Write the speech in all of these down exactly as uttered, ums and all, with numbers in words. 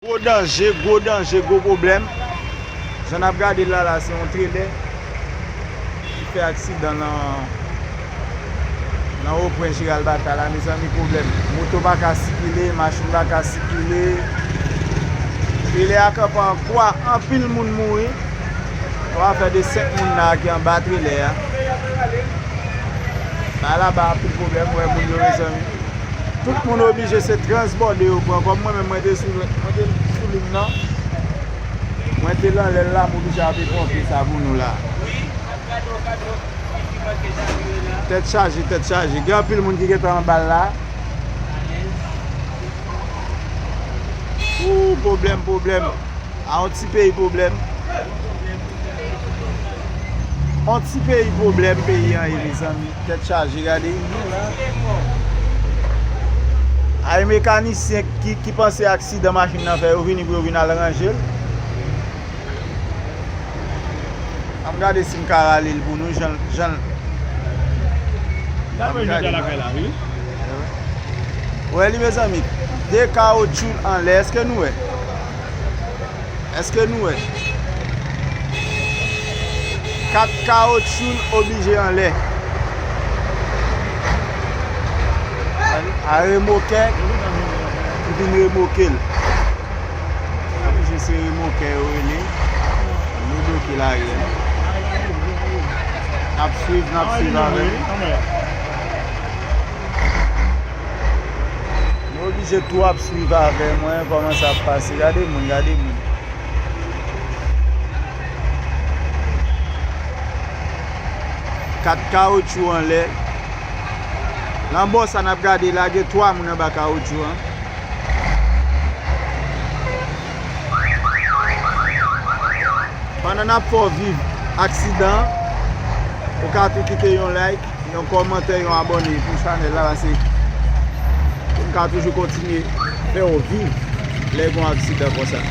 Gwo danje, gwo danje, gwo pwoblèm. Jan n ap gade l la, la, se yon trelè ki fè aksidan nan, nan wopwen Jeral Bata la, mezanmi, pwoblèm. Moto pa ka sikile, machin pa ka sikile. Trelè a kanpe an kwa, anpil moun mouri. Yon afè de senk moun la ki anba trelè a. Ba laba anpil pwoblèm, wè moun yo, mezanmi. Tout moun oblije se transbòde yo pran. Kòm mwen menm, mwen te sou, mwen te sou liy nan. Mwen te lan lè l la, m oblije ape ponpe sa pou nou la. Tèt chaje, tèt chaje. Gen anpil moun ki gentan anba l la. Ooh, pwoblèm, pwoblèm. A yon ti peyi pwoblèm. Yon ti peyi pwoblèm, peyi an ye, mezanmi. Tèt chaje, gade. Ay, mekanisyen ki, ki panse aksidan machin nan fè, yo vini pou yo vin al ranje l. Ann gade si m ka rale l pou nou, jan, jan. Gade mwen jodi a lakay la, wi. Wè li, mezanmi. De kawotchou anlè, èske nou wè? Èske nou wè? Kat kawotchou oblije anlè. A remokè ki vin remoke l. Oblije se remokè yo rele. Yo bloke lari a. N ap swiv, n ap swiv avè l. Nou oblije tou ap swiv avè mwen kòman sa ap pase. Gade moun, gade moun. Kat kawotchou anlè. Nan bò sa n ap gade la, gen twa moun anba kawotchou an. Pandan n ap fè w viv aksidan an, ou ka tou kite yon like, yon kòmantè, yon abòne pou chanèl la, paske pou n ka toujou kontinye fè w viv lè gen yon aksidan konsa.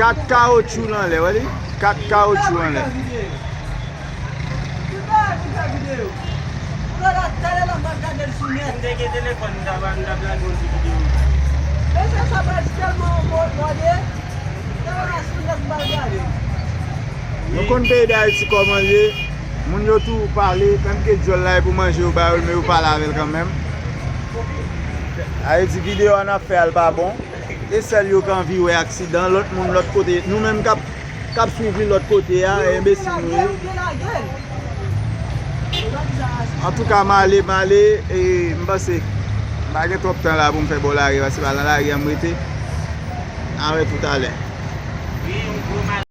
Kat kawotchou l anlè, wè li? Kat kawotchou anlè. Tout bagay pou fè videyo. Pou lè la, talè la, m ap gade l sou nèt. M te gen telefòn, m t ap, m t ap lage yon ti videyo. Mesye, sa pral tèlman mode. Talè la sou nèt, m pral gade. Nou konn peyi Dayiti kòman l ye. Moun yo tou pale, menm ke dyòl la e pou manje yo ba yo l, men yo pale avè l kanmenm. Sa vle di videyo a n ap fè a l pa bon. E sèl yo k anvi wè aksidan, lòt moun lòt kote. Nou menm k ap k ap swiv li lòt kote a, enbesil nou ye. Antouka, m ale, m ale, e m panse m pa gen twòp tan la pou m fè bò lari a, paske pa nan lari a m rete. N a wè toutalè.